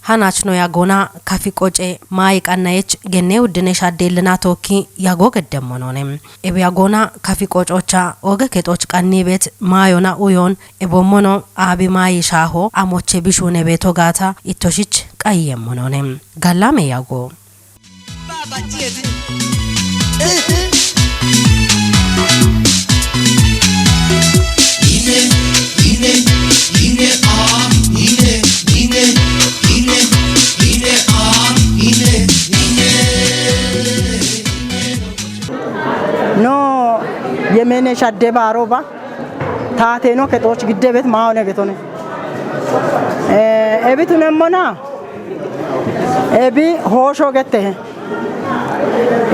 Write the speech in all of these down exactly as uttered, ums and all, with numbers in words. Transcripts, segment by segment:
Hanach no yagona kafi qoce maayi qannayech genne uddine shaddeellina tookki yago geddemmo noone. Ebi yagona kafi qococha oge kexoch qannibet maayona uyon ebommono aabi maayi shaaho amoche bishune beto gaata ittoshich qayyemmo noone. Gallame yago. No yemene shadde baaro ba taateno kexooch giddebet maahone getone. Eh, ebi tunemmona ebi hoosho gettehe.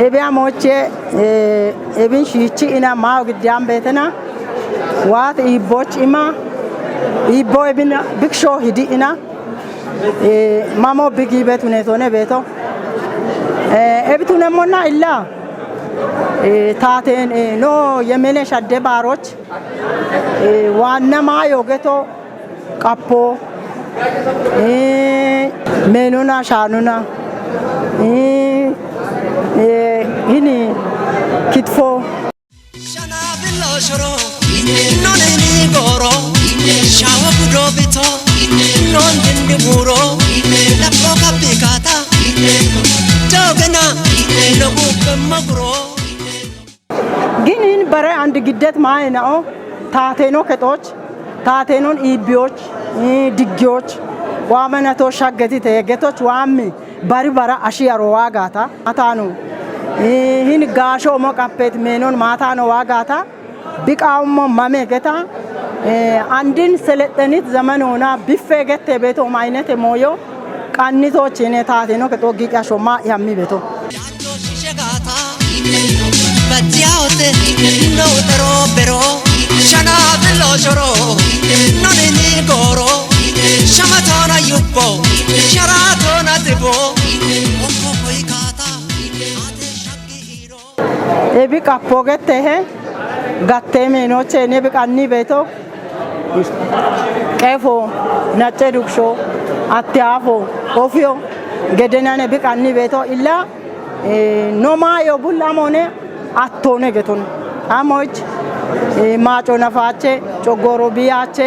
Ebi amooche eh, ebin shiichi ina maaho giddiyan beetena waat iibboch ima iibbo ebin biksho hidi ina eh, mamo bigi bet hunetone beto eh, ebi tunemmonna illa eh, taaten eh, no yemene shadde baaroch eh, waanna maayo geto qappo eh, meenona shaanona eh, eh, hini kitfo Shanabillo shoro, nonini goro, shawa gudobito, non dindi buro, lapro kapikata, dogana, logu bemagro. Ginin bare and giddet maaye na'o taateno kexooch taatenon iibbiyoch eh, diggiyoch waamanato shaggetite getoch waammi bari bara ashi yaro waagata atano eh, hin gaasho mo qappet meenon maatano waagata biqaummo mame geta eh, andin selexenit zaman hoona biffe gette beto maynete mooyo qannitochine taateno kexo giiqasho ma yammi beto. Batiyaote no daro bero shana bilo shoro nonini goro shamatona yubbo sharatona tibo okko koikata ate shakki iro. Ebi qappo gettehe gatte meenoche ne biqanni beto qefo nacce duksho attiyaafo ofiyo gedenane biqanni beto illa eh, no maayo bulla amone attone geton amoch eh, maaco nafaache coggoro biyaache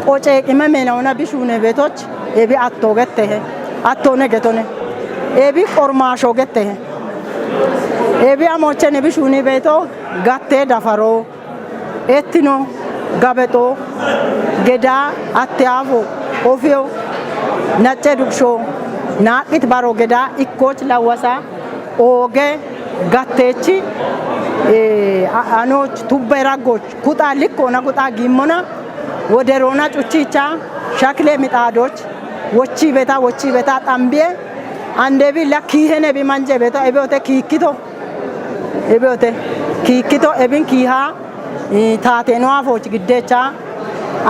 qoce qime meenauna bishune betoch ebi atto gettehe attone getone ebi qormaasho gettehe ebi amochene bishuni beto gatte dafaro ettino gabexo geda atteyaafo ofiyo nacce duksho naaqit baro geda ikkoch lawasa ooge gatteechi eh, a- anoch tubbe raggoch kuxa likkoona kuxa giimmona woderoona cuchicha shakile mixaadoch wochii beta wochii beta xambiye andebi la kiihene bi manje beto ebeote kiikkito ebeote kiikkito ebin kiiha eh, taateno afooch giddecha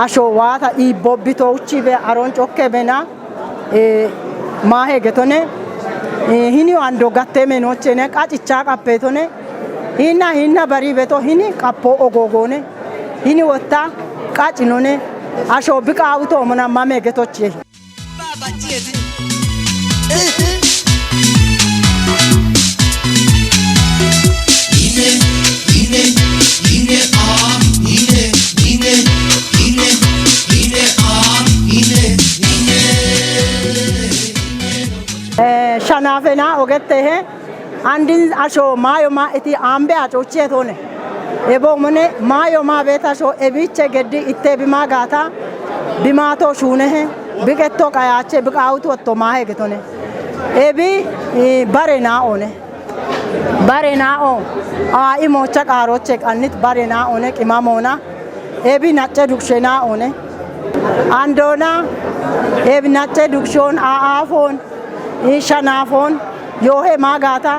asho waata iibbobbito uchibe aron cokke bena eh, maahe getone eh, hini ando gatte meenochene qacicha qappetone hinna hinna bari beto hini qappo ogogone hini wotta qacinone asho biqaawuto mona mame getoche. Eh, shanafena ogettehe andin asho maayo ma iti ambe acochie tone ebo mone maayo ma betasho ebiche geddi itte bima gata bimato shunehe biqetto qayache biqawutu otto maahe getone ebi eh, bare na one bare na o a imocha qaroche qannit bare na one qimamona ebi nacce dukshe na one andona ebi nacce dukshon a afon i shanafon yohe magata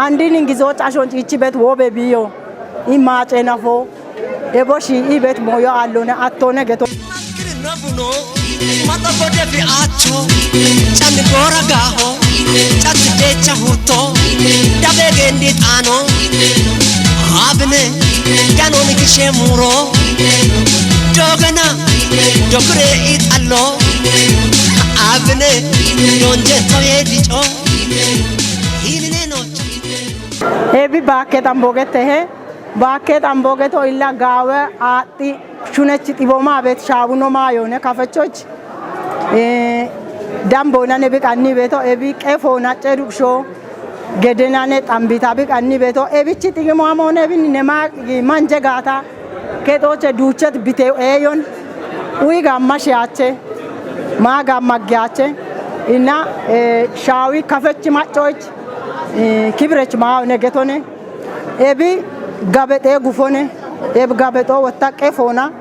andin ingizoch ashon cichibet wobe biyo i mace nafo ebo shi ibet moyo allone attone geto. Maskiri no buno mata bode fi acho chani gora gaho. Decha huto, dabe gendi tano, abne, ganon kishe muro, dogana, dogre it allo, abne, donje toye dicho, hinine no. Ebi bakke tambogetehe. Baakkee xamboo geto illa gaawe aaxxi shunech xibooma beet shaawuno maayoone kafechoch, eh, damboonane biqanni beeto ebi qefoo nacce duqshoo gedenane xambita biqanni beeto ebichi xiqimo amoone ebin nema manje gaata kexooche duuchet bitew eeyon uyi gaamma shiyaache maa gaamma giyaache inna, eh, shaawi kafech maccoich, eh, kibirech maayone getone. Ebi gabexee gufone, ebi gabexoo wotta qefoona,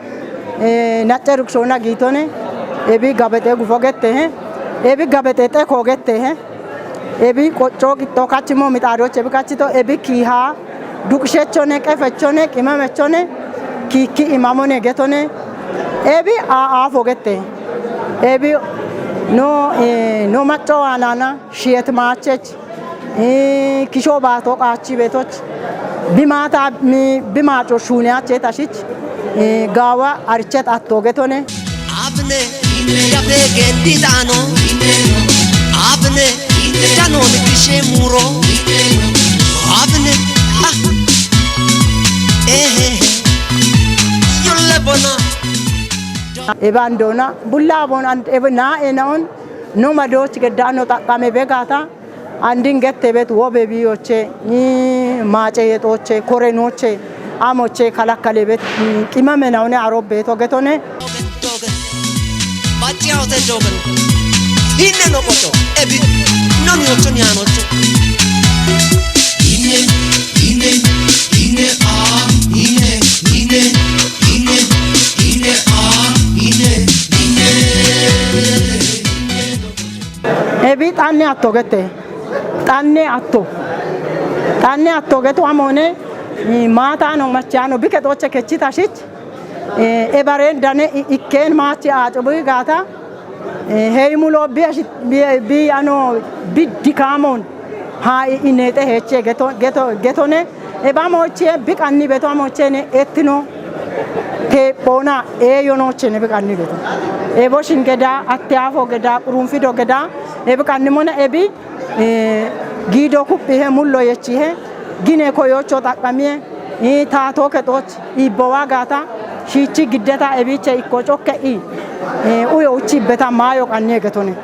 eh, nacce rukshoona giitone, ebi gabexee gufo gettehe, ebi gabexee xekoo gettehe, ebi qoccoo qixxoo kachimo mixaadoch ebi kachito, ebi kiihaa duqshechone, qefechone, qimamechone, kiikki imamone getone, ebi aaafo gettehe, ebi no, eh, no macco waanaana shiyet maachech, Ii, kisho baato qaachi beetoch, bi maata, mi, bi maaco shuuniyache tashich, ii, gaawa arichet atto getone. Abne, dabe gendi dano. Abne, dano ni kishe muro. Abne, ah. Eh, eh, eh. Yulle bona. Ebe andona, bulla bon and, ebe na enaon, no madoch gedano taqqame begata, Andin gette bet wobe biyoche, ni maace yexoche, korenoche, amoche kalakkale bet, mm, qimame naune aro beto getone. Bacciyawote dogen. Hinne no qoco, ebi, no miyocho ni anocho. Hinne, hinne, hinne, ah, hinne, hinne, hinne, hinne, ah, hinne, hinne. Ebi xanne atto gette. Xanne atto. Xanne atto getu amone, eh, maata no machano biketoche kechitashich. Eh, ebaren dane i-, ikken machi aco bigata. Eh, heimulo bi ashi-, bi, bi ano bi dikamon. Ha i-, inete heche geto, geto, getone. Eba moche biqanni beto amochene etino. Tephona eyonochene biqanni beto. Ebo shingeda, atteafo geda, qurunfido geda, ebiqanni mona ebi, eh, gido kuphihe, mullo yechihe, gine koyocho xaqqamihe, eh, taato kexoch, iibbo waagata, shiichi giddeta ebiche ikko cokke i, eh, uyo uchi beta maayo qanni egetone.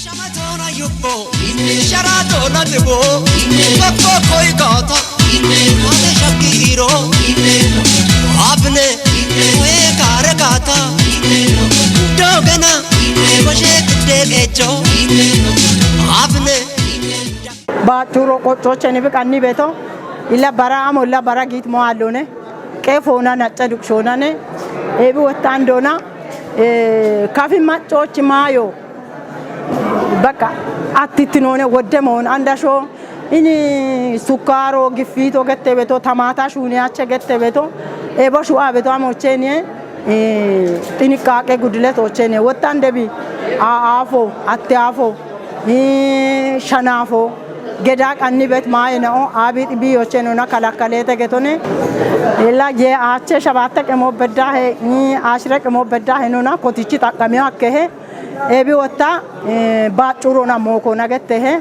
Shamatona yubbo, sharatona debo, bakko koi gata, mate shakki iro, abne, we kare gata, dogena, koshe kide gecho, abne. Baacuro qoccocheni biqanni beto, illa bara amo illa bara git mo allone, qefona nacca duqshonane, ebi wottandona, eh, kafi maccochi maayo, Baqqa attittinoone wodde moon andasho ini sukkaaro giffiito gette beto tamaata shuuniyache gette beto ebo shu'a beto amochenie, eh, xiniqqaaqe gudiletochenie wottandebi aaafo, atteafo, eh, shanaafo, gedaa qanni bet maaye na'o aabi xibiyochenona kalakkalete getone. Illa ye aache shabaatte qemo beddahe, eh, ashire qemo beddahe nona kotichi xaqqamiyo hakkehe. Ebi wotta, eh, baaccuurona mookoona gettehe.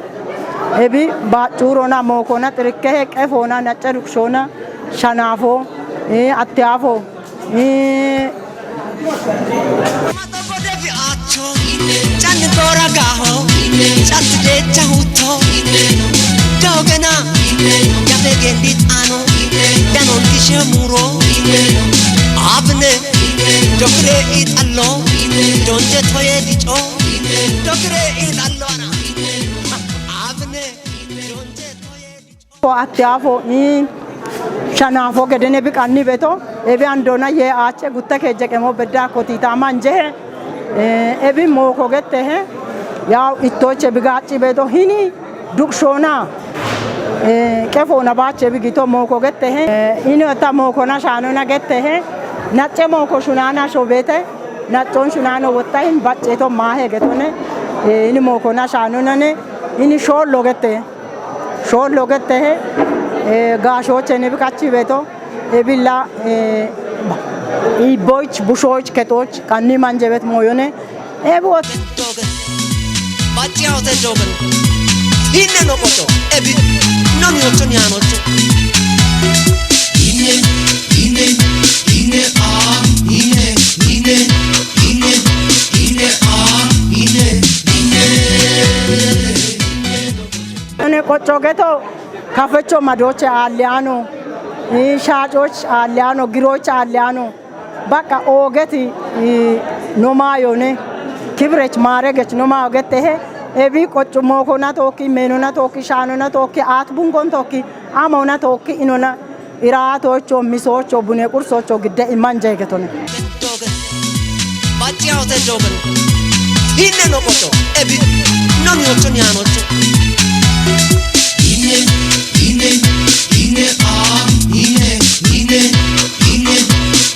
Ebi baaccuurona mookoona xirikkehe, qefoona, nacce duqshoona, shanaafo, eh, atteafo, eh, Can dora gaho, can decha huto, dogena, yabe gendi tano, danon kishe muro, abne, Dokre it allo, donje toye dico. Dokre it allo ana. Abne, donje toye dico. Ko atteafo, i, shanaafo gedene biqanni beto, ebi andona ye aache gutte keje qemo bedda kotita manje, eh, ebi mooko gettehe, yaw ittoche bigaacci beto hini, Duqshoona, eh, qefoona baache bigito mooko gettehe, eh, ino ta mookona shaanona gettehe, nacce mooko shunaana shobete, naccon shunaano wottahin bacceeto maahe getone, eh, ini mookona shaanonane, Ini shoollo gette, shoollo gette, eh, gaashoochene bi kachi beto, ebilla, eh, iboich, bushoich, ketoch, kanni manje bet moyone, ebi wot. Bachiya hote dogen. Hinne no koto, ebi, no mi ocho ni anocho. Hinne, hinne, hinne, ah, hinne, hinne, hinne, hinne, ah, hinne, hinne. Ane qocho geto, kafecho madoche aliano, eh, shachoch aliano, giroch aliano. Baqa oogeti, eh, no maayone, kibirech maaregech no maayogettehe, ebi qocho mookona tookki, meenona tookki, shaanona tookki, aat bungon tookki, amona tookki, inona, iraatocho, misocho, bune qursocho gidde imanjeegetone. Bachiya hote dogen. Hinne no koto, ebi, no mi ocho ni anocho. Hinne, hinne, hinne, ah, hinne, hinne, hinne,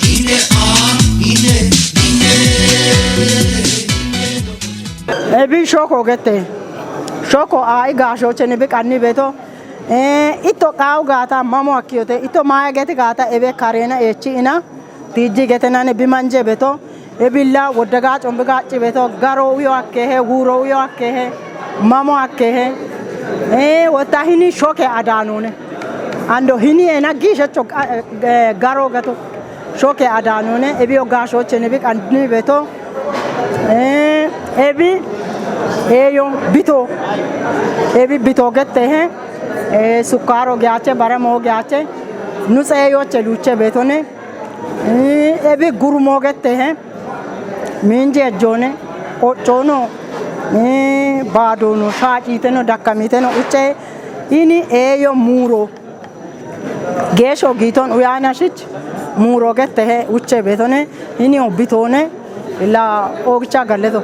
hinne, ah, hinne, hinne. Ebi shoko gette. Shoko ai gaashoochene bi qanni beto. Eh, ito qaawu gaata mamo akkiyote, ito maayegeti gaata ebe kareena eechi ina, tijji getenane bi manje beto, ebilla wodde gaacon bi gaacci beto, garo uyo akkehe, wuuro uyo akkehe, mamo akkehe. Eh, wotta hini shoke adaanone. Ando hini ena giishecho, eh, garo gato. Shoke adaanone, ebi ogaashoochene bi qanni beto. Eh, ebi, eyo, bito. Ebi bito gettehe. Eh, sukkaro geache, baramo geache. Nu xeeyoche luuche betone. Eh, ebi gurumo gettehe. Minje ejjone, qochono, eh, baadono, shaaciteno, dakkamiteno, uche ini eyo muuro. Geesho giiton uyanashich, muuro gettehe, uche betone, ini obbitone, ila ogicha galleto.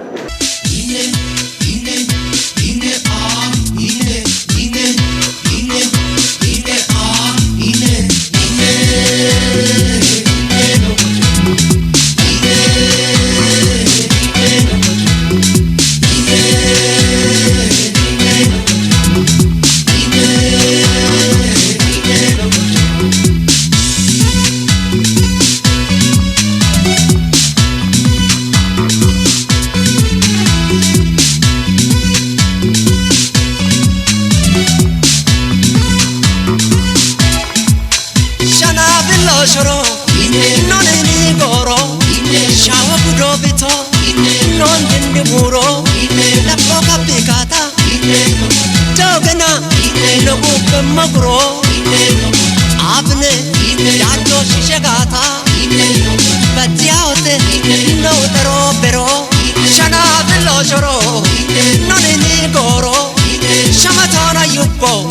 Shana bilo shoro, none ni goro, shawa budo bito, non dindi muro, la poka pikata, dogana, lo upe magro, abne, yato shishegata, batiaote, no tero pero, shana bilo shoro, none ni goro, shamatana yupo,